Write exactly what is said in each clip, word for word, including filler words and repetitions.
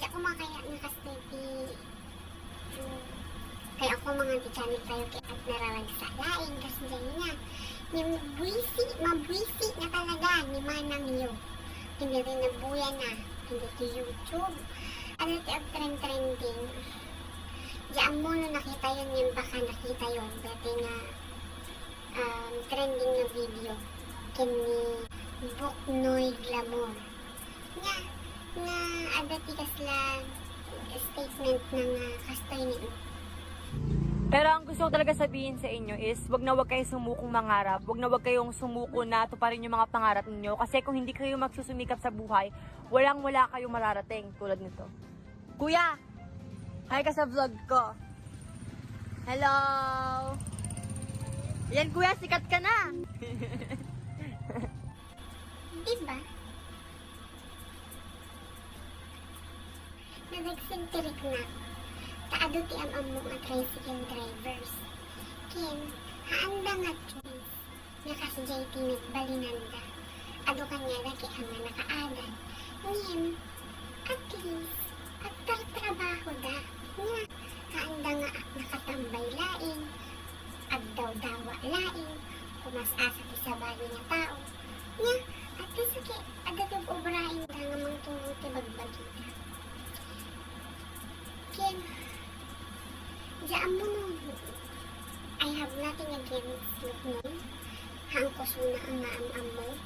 Diak kumakaya nga kastoy ti, mm, kaya ko mangan ti channel tayo kay at nararagsa laeng, kas dyan nga. Ni mabuisi, mabuisi nga talaga ni Manang Yo. Hindi rin nabuya na, hindi ti YouTube. Ano ti agtrend-trending? Di ammo no nakita yun, yung baka nakita yun. Dati nga, um, trending na video. Ken ni Buknoy Glamour. Nga, nga adda ti kasla statement na nga kastoy ni. Pero ang gusto ko talaga sabihin sa inyo is, wag na wag kayo sumukong mangarap, wag na wag kayong sumuko na tuparin yung mga pangarap ninyo. Kasi kung hindi kayo magsusumikap sa buhay, walang wala kayong mararating tulad nito. Kuya, hi ka sa vlog ko. Hello! Yan kuya, sikat ka na! Diba? Nadagsen ti rikna, ta adu ti am-ammo nga tricycle drivers. Ken, haanda nga choice nga kasdiay ti nagbalinanda. Adu kaniada ket haan nga nakaadal. Ngem, at least, agtartrabahoda. Nga, haanda nga nakatambay laeng, agdawdawa laeng, kumas-asa ti sabali nga tao. Nga, at least, ket, adda ti ob-obraenda nga mangtulong ti bagbagida. Ken, di ammo no, I have nothing against Buknoy. Haan ko suna nga am-ammo.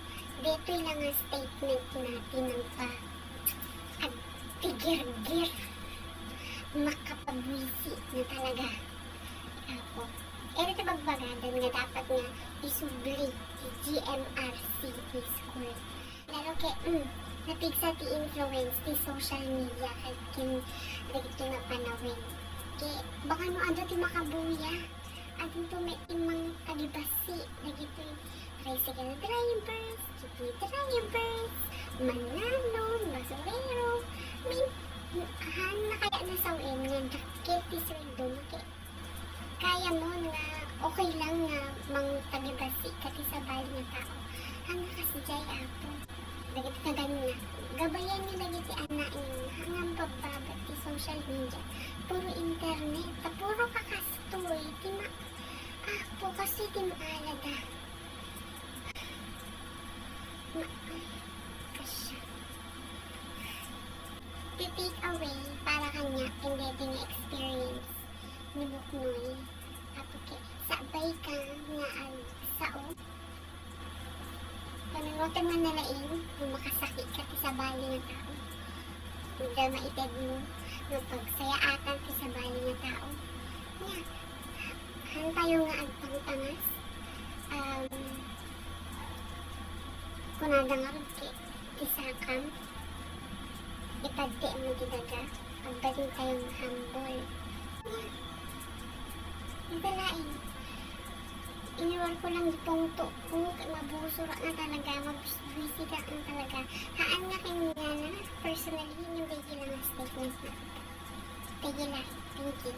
Detoy lang nga statement na ti nangpa-, agtigirgir. Makapabuisi na talaga. Apo. Iri ti bagbagadan nga dapat nga isubli ti G M R C school. Lalo ket, mm, napigsa ti influence ti social media ket ken dagitoy nga panawen. Ket baka no adu ti makabuya, adinto met ti mangtagibassi dagitoy tricycle drivers, jeepney drivers, mannanon, basurero. Min-, haan na kaya nasawen nga dakkel ti sweldona ket kayamon nga okay lang nga mangtagibassi ka ti sabali nga tao. Haan nga kasdiay, Apo. Dagiti kaganna, gabayanyo dagiti anakyo, haan nga babbabat ti social media. Puro internet, ta puro kakastoy, ti ma-, Apo, kastoy ti maalada. Ma-, kasya. Ti take away para kaniak ken daytoy nga experience ni Buknoy, Apo, ket sabay ka nga agsao. Panunoten man nalaing no makasakit ka ti sabali nga tao. Adda maitedmo nga pagsayaatan ti sabali nga tao. Nya, haantayo nga agpangpangas. Um, kunada ngarud ket ti sakam, ipaddi mo ti daga, agbalin tayo nga humble. Ita laeng, iniwar ko lang di pungto ko, kay mabusor na talaga, mabusbisi ka na talaga. Haan nga kanya na, personally, yung dagiti lang statement na. Sige lang, thank you.